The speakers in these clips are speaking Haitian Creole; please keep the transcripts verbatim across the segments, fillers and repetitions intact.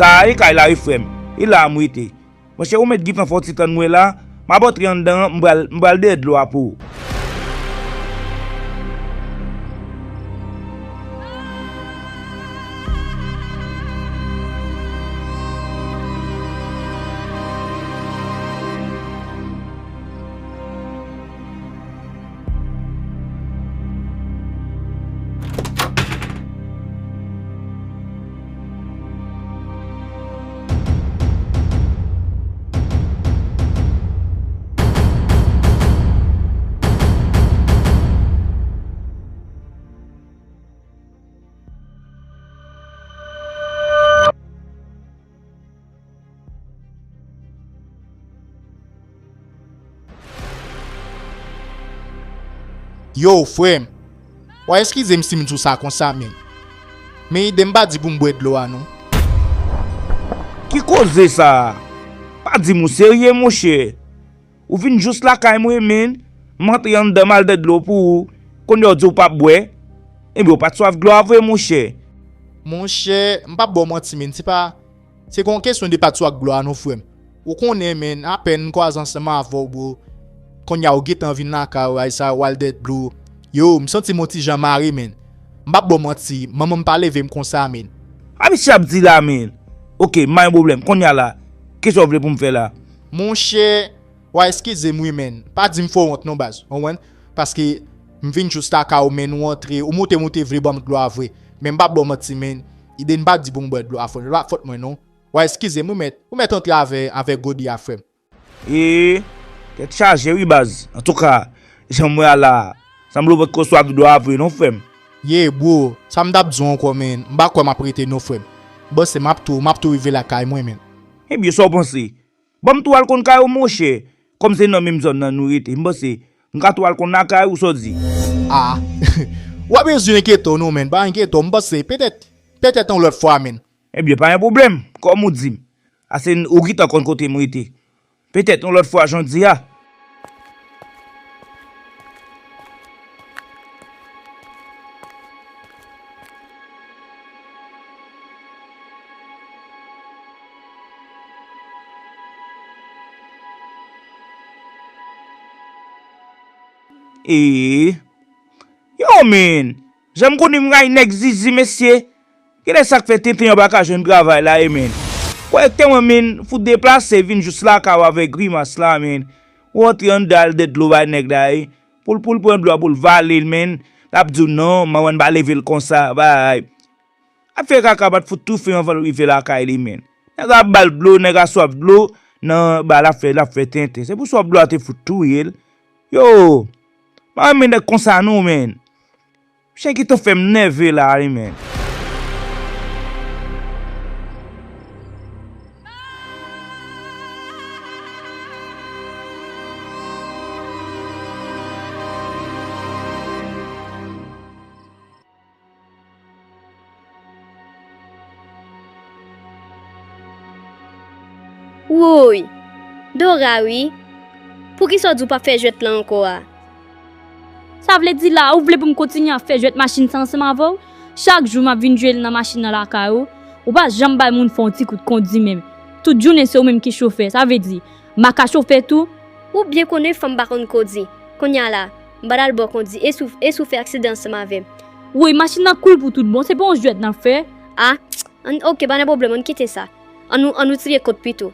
Sa a e kay la wi frè m. E la a m rete. Monchè, ou mèt gentan fè yon ti tann mwen la. M ap antre anndan an, m pral, m pral dèyè dlo a pou ou. Yo, frè m, w a eskize m si m di w sa konsa, men. Men ede m pa di pou m bwè dlo a, non. Ki koze sa a? Pa di m ou serye, monchè. Ou vin jous lakay mwen, men. M antre anndan m al dèyè dlo pou ou. Kounye a w di w p ap bwè. Ebyen, ou pa t swaf dlo a vre, monchè. Monchè, m p ap ba w manti, men. Se pa Se pa yon kesyon de pa t swaf dlo a non, frè m. Ou konnen, men, apèn m kwaze ansanm avè w, bro. Kounye a ou gentan vin lakay ou, ay sa, w al dèyè dlo. Yo, m santi m yon ti jan mare, men. M p ap ba w manti, manman m pa leve m konsa, men. A misye ap di la, men. Oke, m pa gen pwoblèm. Kounye a la, kisa w vle pou m fè la? Monchè, w a eskize m wi, men. Pa di m fè w wont non, baz. Ou konprann? Paske m vin jous lakay ou, men, ou antre, ou montre m ou te vle ban m dlo a vre. Men m p ap ba w manti, men. Ide m pa di pou m bwè dlo a, frè m. Se pa fòt mwen, non. W a eskize m, ou mèt, ou mèt antre avè, avè gode a, frè m. E, tèt chaje wi, baz. Antouka, jan m wè a la, sanble w potko swaf dlo a vre non, frè m. Ye, bro, sa m t ap di w ankò, men, m pa kwè m ap rete non, frè m. M panse m ap tou, m ap tou rive lakay mwen, men. Ebyen, sa w panse? Ban m tou al konn kay ou, monchè. Kòm se nan menm zòn nan nou rete, m panse m ka tou al konn lakay ou, sa w di? A, w a bezwen enkyete w non, men, pa enkyete w, m panse, petèt, petèt yon lòt fwa, men. Ebyen, pa gen pwoblèm, kòm ou di m. Ase ou gentan konn kote m rete. Petèt yon lòt fwa, jan w di a. Ee. Yo, men. Jan m konnen m rayi nèg zizi, mesye. Genlè sa k fè tenten an pa ka jwenn travay la, e, men. Kòrèktèman, men, fout deplase, vin jous lakay ou avèk grimas la, men. Ou antre anndan al dèyè dlo bay nèg la, e. Pou l, pou l pran dlo a, pou l vale l, men. L ap di w non, manman n pa leve l konsa, bay. Afè kaka pa t fout toufe anvan l rive lakay li, men. Nèg ap ba l dlo, nèg ap swaf dlo, nan ba l ap fè, l ap fè tenten. Se pou swaf dlo a te fout touye l. Yo, m pa renmen nèg konsa non, men. Chen ki tou fè m nève la wi, men. Woy! Dora wi! Poukisa w di w p ap fè jwèt la ankò a? Sa vle di la, ou vle pou m kontinye ap fè jwèt machin sa ansanm avè w? Chak jou m ap vin jwe l nan machin nan lakay ou. Ou pa janm bay moun fè yon ti kout kondi menm. Tout jounen se ou menm ki chofè. Sa vle di, m pa ka chofè tou? Ou byen konnen fanm pa konn kondi. Kounye a la, m pral al ba w kondi e si w, e si w fè aksidan ansanm avè m? Woy, machin nan cool pou tout bon, se pa yon jwèt n ap fè. A, ann, oke, pa gen pwoblèm, ann kite sa. Ann nou, ann nou tire kont pito.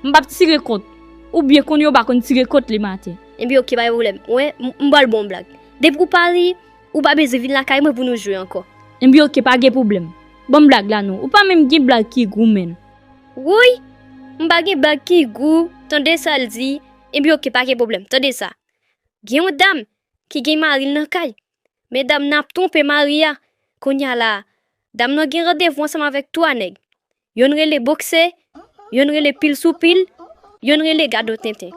M p ap tire kont. Ou byen konnen yo pa konn tire kont le maten. Ebyen, oke, pa gen pwoblèm. Ou wè, m, m pral ba w yon blag. Depi w pa ri, ou pa bezwen vin lakay mwen pou nou jwe ankò. Ebyen, oke, pa gen pwoblèm. Ban m blag la non. Ou pa menm gen blag ki gou, menn. Woy! M pa gen blag ki gou, tande sa l di. Ebyen, oke, pa gen pwoblèm, tande sa. Gen yon dam ki gen mari l nan kay. Men dam nan ap twonpe mari a. Kounye a la a, dam nan gen randevou ansanm avèk twa nèg. Yonn rele Boksè, yonn rele Pil sou Pil, yonn rele Gado Tenten.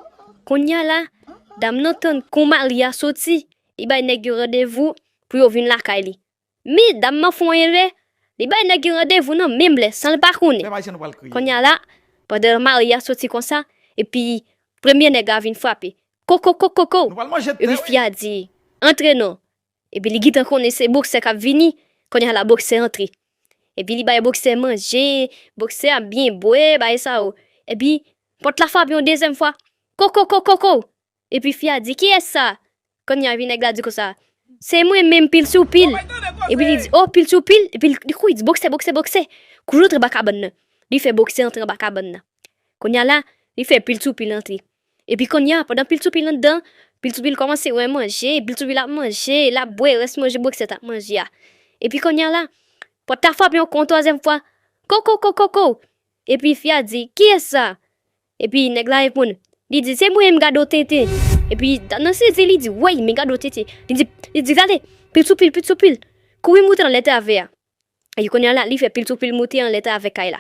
Kounye a la, dam nan tann kon mari a soti, li bay nèg yo randevou pou yo vin lakay li. Men dam nan fè yon erè, li bay nèg yo randevou nan menm lè, san l pa konnen. Kounye a la, pandan mari a soti konsa, epi premye nèg la vin frape. Koko, koko, koko. Epi fi a di, antre non. Epi li gentan konnen se Boksè k ap vini. Kounye a la, Boksè antre. Epi li bay boksè manje, boksè a byen bwè, bagay sa yo. Epi pòt la frape yon dezyèm fwa. Koko, koko, koko! Epi fi a di, "Kiyès sa?" Kounye a epi nèg la di konsa, "Se mwen menm, pil sou pil." Epi li di, "O, pil sou pil." Epi li, li kouri di, "Boksè, boksè, boksè." Kouri antre anba kabann nan. Li fè boksè antre anba kabann nan. Kounye a la, li fè pil sou pil antre. Epi kounye a, pandan pil sou pil anndan, pil sou pil kòmanse wè manje, pil sou pil ap manje, l ap bwè rès manje boksè t ap manje a. Epi kounye a la, pòt la frape ankò yon twazyèm fwa. Koko, koko, koko! Epi fi a di, "Kiyès sa?" Epi nèg la reponn. Li di, "Se mwen, m gade w tenten." Epi nan sezi li di, "Wey, men gade w tenten." Li di, li di, "Gade, pil sou pil, pil sou pil. Kouri moute anlè travè a." Epi kounye a la, li fè pil sou pil moute anlè travè kay la.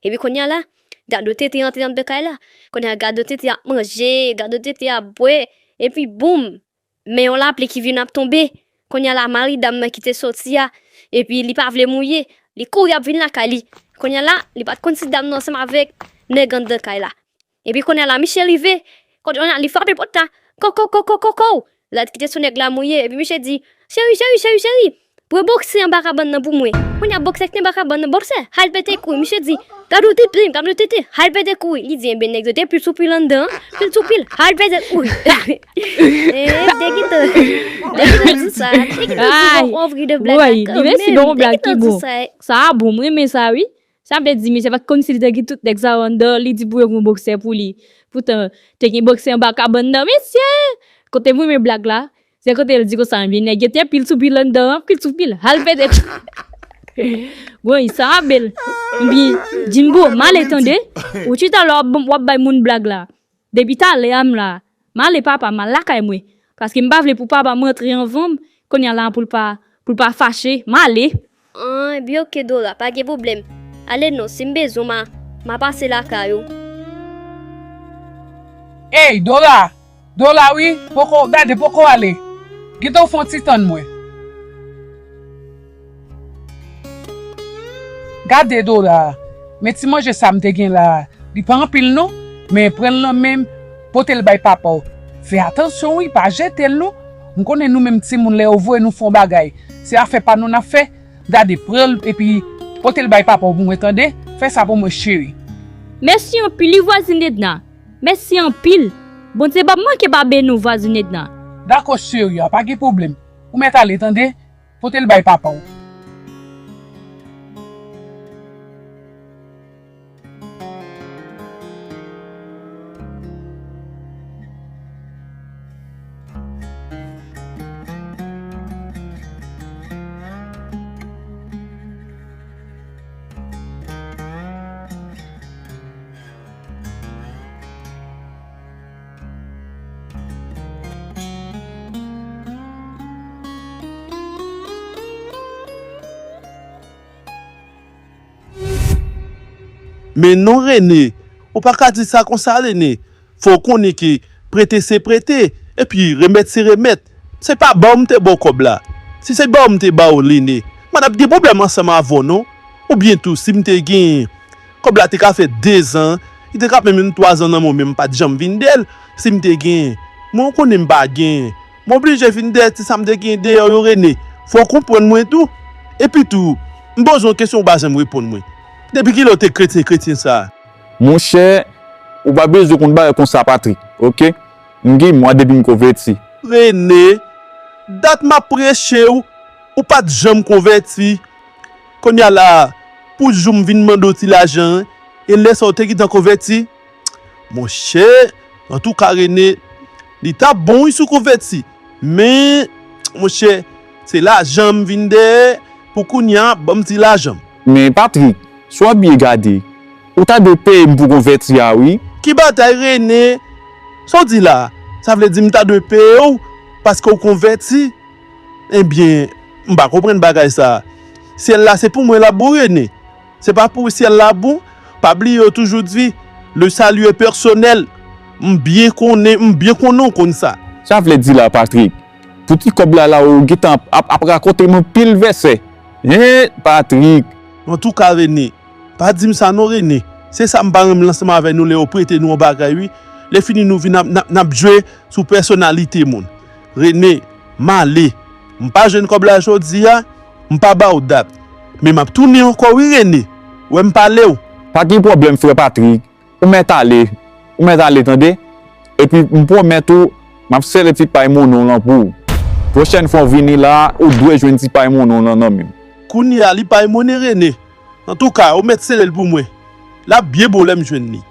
Epi kounye a la, gade w tenten antre anndan kay la. Kounye a gade w tenten ap manje, gade w tenten ap bwè. Epi boum! Men yon lapli ki vin ap tonbe. Kounye a la, mari dam nan ki te soti a, epi li pa vle mouye, li kouri ap vin lakay li. Kounye a la, li pa t konn si dam nan ansanm avèk nèg anndan kay la. Epi kounye a la, misye rive, kounye a li frape pòt la. Koko, koko, koko! La kite sou nèg la mouye, epi misye di, "Cheri, cheri, cheri, cheri, pran boksè anba kabann nan pou mwen." Kounye a boksè ki te anba kabann nan, boksè, al pete kouri. Misye di, "Gade w tenten, gade w tenten, al pete kouri." Li di, "Enben, nèg yo te pil sou pil anndan, pil sou pil, al pete kouri." Eh, te gentan, te gentan di sa, te gentan di yon, yon vre de blag la kanmenm, te gentan di sa. Sa a bon, m renmen sa wi. Sa vle di, mesye pa t konn si li te gen tout nèg sa yo anndan, li di pou yo gen yon boksè pou li. Poutan, te gen boksè anba kabann nan, mesye! Kote m renmen blag la, se kote l di konsa, "Ebyen, nèg yo te pil sou pil anndan an, pil sou pil, al pete." Woy, sa a bèl. Ebyen, Jimbo, m ale tande. Ou chita la, w ap, w ap bay moun blag la. Depi talè a m la, m ale papa, m al lakay mwen. Paske m pa vle pou papa m rantre anvan m, kounye a la pou l pa, pou l pa fache, m ale. An, ebyen oke Dora, pa gen pwoblèm. Ale non, si m bezwen w, m a, m a pase lakay ou. Ey, Dora! Dora wi, poko, gade, poko ale. Gentan w fè yon ti tann mwen. Gade Dora, men ti manje sa m te gen la, li pa anpil non, men pran l nan men m, pote l bay papa w. Fè atansyon wi, pa jete l non. M konnen nou menm timoun lè yo voye nou fè yon bagay, se afè pa nou n ap fè. Gade, pran l epi pote l bay papa w pou mwen tande. Fè sa pou mwen cheri. Mèsi anpil wi vwazin Edna. Mèsi anpil. Bondye p ap manke pa beni w vwazin Edna. Dakò cheri a, pa gen pwoblèm. Ou mèt ale tande. Pote l bay papa w. Men non Rene, ou pa ka di sa konsa Rene. Fò w konnen ke prete se prete, epi remèt se remèt. Se pa ba w m te ba w kòb la. Si se ba w m te ba w Rene, m pa t ap gen pwoblèm ansanm avè w non. Oubyen tou, si m te gen kòb la te ka fè dezan, li te ka menm yon twazan nan men w, men m pa t janm vin dèyè l. Si m te gen, men w konnen m pa gen. M oblije vin dèyè ti sa m te gen dèyè w yo Rene. Fò w konprann mwen tou. Epi tou, m poze w kesyon ou pa janm reponn mwen. Depi kilè w te kretyen kretyen sa? Monchè, ou pa bezwen konn bagay konsa Patrick, oke? M gen mwa depi m konvèti. Rene, dat m ap preche w, ou pa t janm konvèti. Kounye a la, pou jou m vin mande w ti lajan an, e lè sa w te gentan konvèti? Monchè, antouka Rene, li t ap bon wi si w konvèti. Men, monchè, se lajan m vin dèyè pou kounye a, ban m ti lajan m. Men Patrick, si w ap byen gade, ou ta dwe peye m pou konvèti a wi. Ki batay Rene? Sa w di la? Sa vle di m ta dwe peye w paske w konvèti? Ebyen, m pa konprann bagay sa. Syèl la se pou mwen l ap bon Rene. Se pa pou syèl la bon. Pa bliye yo toujou di, le salut est personnel. M byen konnen, m byen konnen w konn sa. Sa vle di la Patrick, pou ti kòb la la ou gentan ap, ap, ap rakonte m anpil vèsè. Hen Patrick. Antouka Rene, pa di m sa non Rene. Se sa m pa renmen ansanm avè nou lè yo prete nou yon bagay wi. Lè fini nou vin ap, n ap, n ap jwe sou pèsonalite moun. Rene, m ale. M pa jwenn kòb la jodi a, m pa ba w dat. Men m ap tounen ankò wi, Rene. Wè m pale w. Pa gen pwoblèm, frè Patrick. Ou mèt ale. Ou mèt ale, tande? Epi, m pwomèt ou, m ap sele ti pay monnen w lan pou ou. Pwochèn fwa w vini la a, ou dwe jwenn ti pay monnen w lan nan men m. Kounye a, li pay monnen, Rene. Antouka, ou mèt sele l pou mwen. L ap byen bon lè m jwenn li.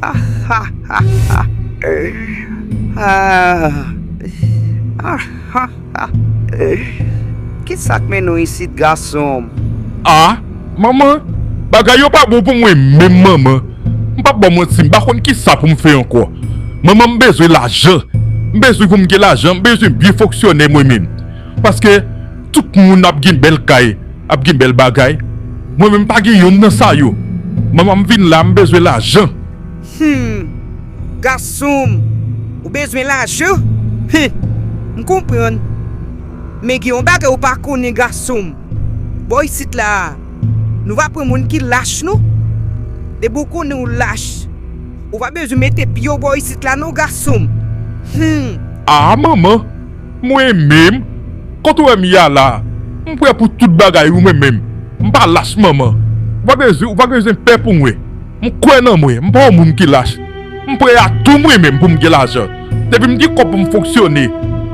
Ah, ah, ah, ah. Ah, ah, ah, ah. Kisa k mennen w isit, gason m? Ah, manman, bagay yo pa bon pou mwen menm, manman. M p ap ba w manti, m pa konn kisa pou m fè ankò. Manman, m bezwen lajan. M bezwen pou m gen lajan, m bezwen byen fonksyone mwen menm. Paske tout moun ap gen bèl kay, ap gen bèl bagay. Mwen menm, m pa gen yonn nan sa yo. Manman, m vin la, m bezwen lajan. Hmm, gason m, ou bezwen lajan? Hen, m konprann. Men gen yon bagay ou pa konnen, gason m. Bò isit la a, nou pa pran moun ki lach, non. Depi w konnen w lach, ou pa bezwen mete pye w bò isit la, non, gason m. Hmm. Ah, manman, mwen menm, kote w wè m ye a la a, m prè pou tout bagay, ou mwen menm. M pa lach, manman. Ou pa bezwen, ou pa bezwen pè pou mwen. M kwè nan mwen, m pa yon moun ki lach. M prè a tou mwen menm pou m gen lajan. Depi m gen kòb pou m fonksyone,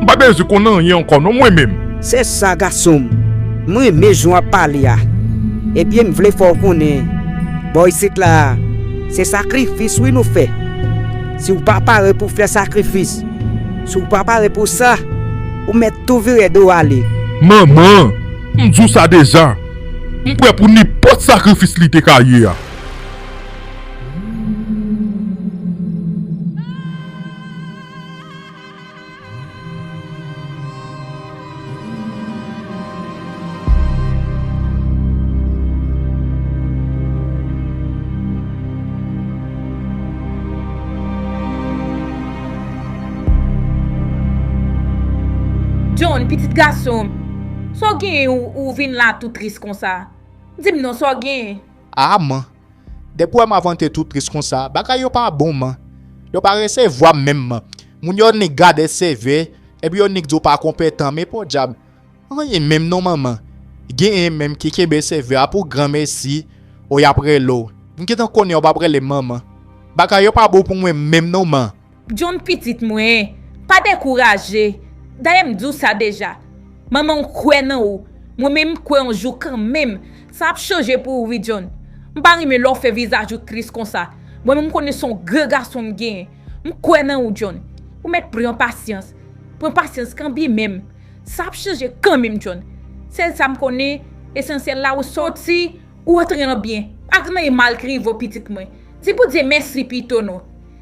m pa bezwen konn anyen ankò non mwen menm. Se sa, gason m. M renmen jan w ap pale a. Ebyen, m vle fè w konnen, bò isit la a, se sakrifis wi nou fè. Si w pa pare pou fè sakrifis, si w pa pare pou sa, ou mèt tou vire do w ale. Manman, m di w sa deja. M prè pou nenpòt sakrifis li te ka ye a. John, pitit gason m, sa w genyen ou, ou vin la tou tris konsa? Di m non, sa w genyen? Ah, man. Depi w wè m avante tou tris konsa, bagay yo pa bon, man. Yo pa resevwa m menm, man. Moun yo nik gade sèvè, epi yo nik di w pa konpetan, men podyab. Anyen menm non, manman. Genyen menm ki kenbe sèvè a pou granmesi, o y ap rele w. M gentan konnen yo p ap rele m manman. Bagay yo pa bon pou mwen menm non, man. John pitit mwen, pa dekouraje. Dayè m di w sa deja. Manman w kwè nan ou. Mwen menm m kwè yon jou kanmenm. Sa ap chanje pou ou wi John. M pa renmen lè w fè vizaj ou tris konsa. Mwen menm m konnen se yon gran gason m genyen. M kwè nan ou John. Ou mèt pran pasyans. Pran pasyans kanmenm. Sa ap chanje kanmenm John. Sèl sa m konnen, lesansyèl la ou soti, ou antre nan byen. Pa gen anyen mal ki rive w pitit mwen. Di Bondye mèsi pito non.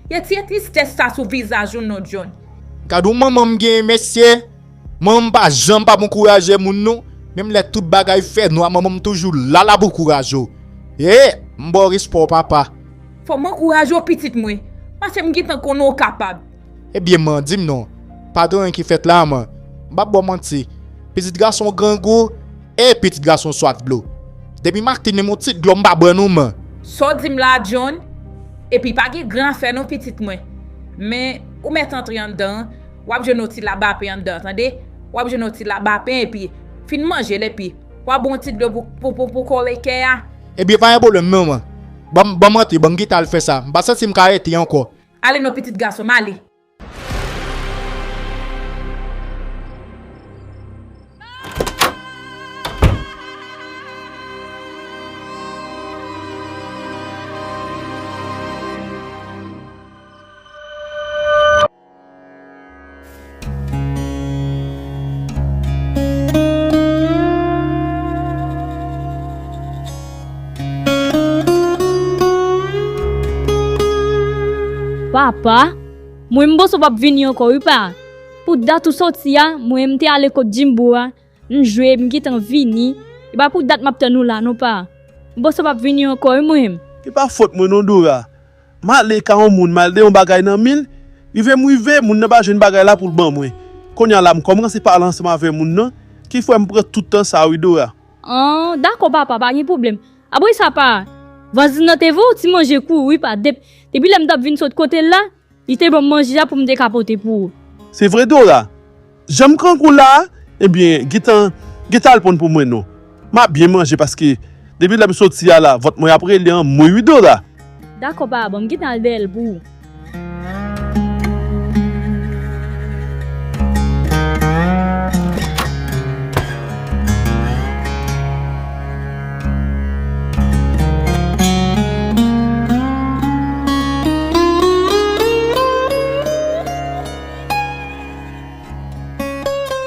Retire tristès sa sou vizaj ou non John. Gad yon manman m genyen mesye. Manman m pa janm p ap ankouraje moun non. Menm lè tout bagay fè nwa manman m toujou la l ap ankouraje w. Ee, m ba w respè w papa. Fò m ankouraje w pitit mwen. Paske m gentan konnen w kapab. Ebyen man, di m non. Pa gen anyen ki fèt la man. M p ap ba w manti. Pitit gason w grangou e pitit gason w swat dlo. Depi maten menm yon ti dlo m pa bwè non man. Sa w di m la a John? Epi pa gen gran afè non pitit mwen. Men ou mèt antre anndan an, w ap jwenn yon ti labapen anndan tande. W ap jwenn yon ti labapen epi fin manje l epi w ap bwè yon ti dlo pou pou pou pou kole kè a. Ebyen pa gen pwoblèm non man. Ban m ban m antre ban m gentan al fè sa. M pa santi m ka rete ankò. Ale non pitit gason m ale. Papa, mwen m panse w p ap vini ankò wi pa. Pou dat ou soti a, mwen m te ale kot Jimbo a, m jwe, m gentan vini, e pa pou dat m ap tann ou la non pa. M panse w p ap vini ankò wi mwen. E pa fòt mwen non Dora. M ale ka yon moun m al de yon bagay nan men l, rive m rive, moun nan pa jwenn bagay la pou l ban mwen. Kounye a la m kòmanse pale ansanm avè moun nan, ki fè m pran tout tan sa wi Dora. An, dakò papa, pa gen pwoblèm. Apre sa pa, vwazin nan te voye yon ti manje kou wi pa, depi lè m t ap vin sot kote l la, li te ban m manje a pou m te ka pote pou ou. Se vre Dora, jan m grangou la a, ebyen gentan gentan al ponn pou mwen non. M ap byen manje paske depi lè m soti a la vant mwen ap rele anmwe wi Dora. Dakò pa, ban m gentan al dèyè l pou ou.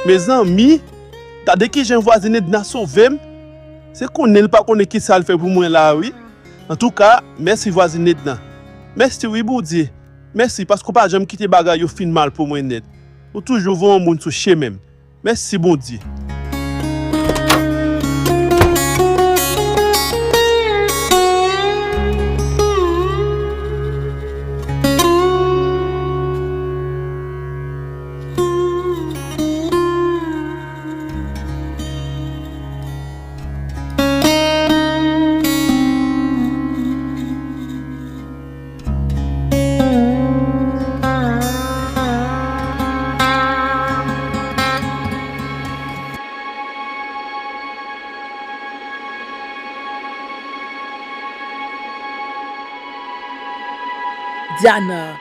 Mezanmi, gade kijan vwazin Edna sove m. Se konnen l pa konnen kisa l fè pou mwen la a wi. Antouka, mèsi vwazin Edna. Mèsi wi Bondye. Mèsi paske w pa janm kite bagay yo fin mal pou mwen nèt. Ou toujou voye yon moun sou chemen m. Mèsi Bondye. Diana,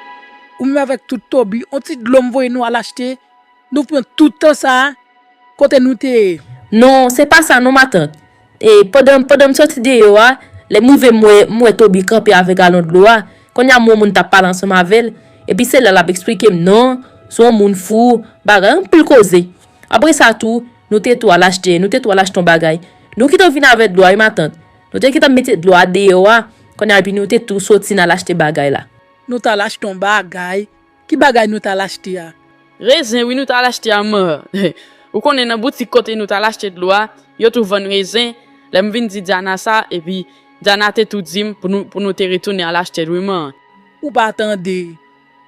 ou menm avèk tout Toby, on ti dlo m voye nou al achte, nou pran tout tan sa a, kote nou te ye? Non, se pa sa non matant. E pandan pandan m soti deyò a, lè m rive m wè m wè Toby kanpe avè galon dlo a. Kounye a m wè yon moun t ap pale ansanm avè l, epi se la l ap eksplike m non, se yon moun fou, bagay anpil koze. Apre sa tou, nou te tou al achte, nou te tou al achte yon bagay. Nou gentan vin avè dlo a wi matant. Nou te gentan mete dlo a deyò a, kounye a epi nou te tou soti n al achte bagay la. Nou t al achte yon bagay. Ki bagay nou t al achte a? Rezen wi nou t al achte a man. Ou konnen nan boutik kote nou t al achte dlo a, yo tou vann rezen. Lè m vin di Diana sa, epi Diana te tou di m pou nou pou nou te retounen al achte l wi man. Ou pa tande.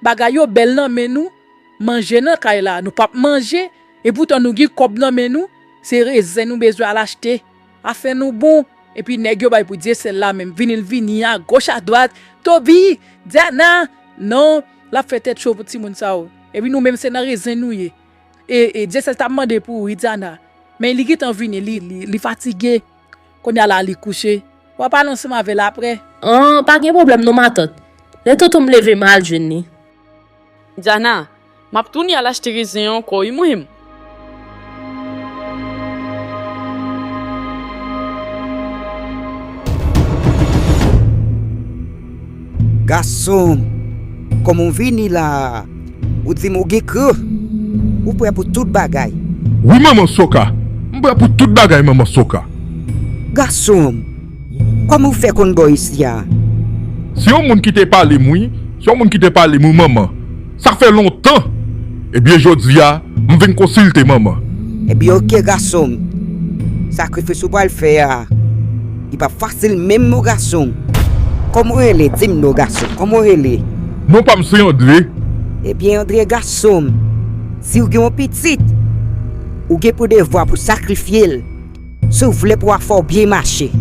Bagay yo bèl nan men nou, manje nan kay la nou p ap manje, epoutan nou gen kòb nan men nou, se rezen nou bezwen al achte. Afè nou bon. Epi nèg yo bay pou Dyesèl la menm, vini l vini agoch adwat, Toby, Diana, non, l ap fè tèt cho pou timoun sa yo. Epi nou menm se nan rezen nou ye. E, e Dyesèl t ap mande pou ou wi Diana. Men li gentan vini, li, li, li fatige. Kounye a la li kouche. W a pale ansanm avè l aprè. An, pa gen pwoblèm non matant. Lè tonton m leve m a al jwenn li. Diana, m ap tounen al achte rezen an ankò wi mwen menm. Gason m, kòman w vini la a? Ou di m ou gen kran. Ou prè pou tout bagay. Wi manman Soka. M prè pou tout bagay manman Soka. Gason m, kòman w fè konn bò isi a? Se yon moun ki te pale m wi. Se yon moun ki te pale m wi manman. Sa fè lontan. Ebyen jodi a, m vin konsilte manman. Ebyen oke gason m. Sakrifis ou pral fè a, li p ap fasil menm non gason m. Kòman w rele? Di m non gason m, kòman w rele? Non pa m se Andre. Ebyen Andre gason m, si w gen yon pitit, ou gen pou devwa pou sakrifye l. Si w vle pou afè w byen mache,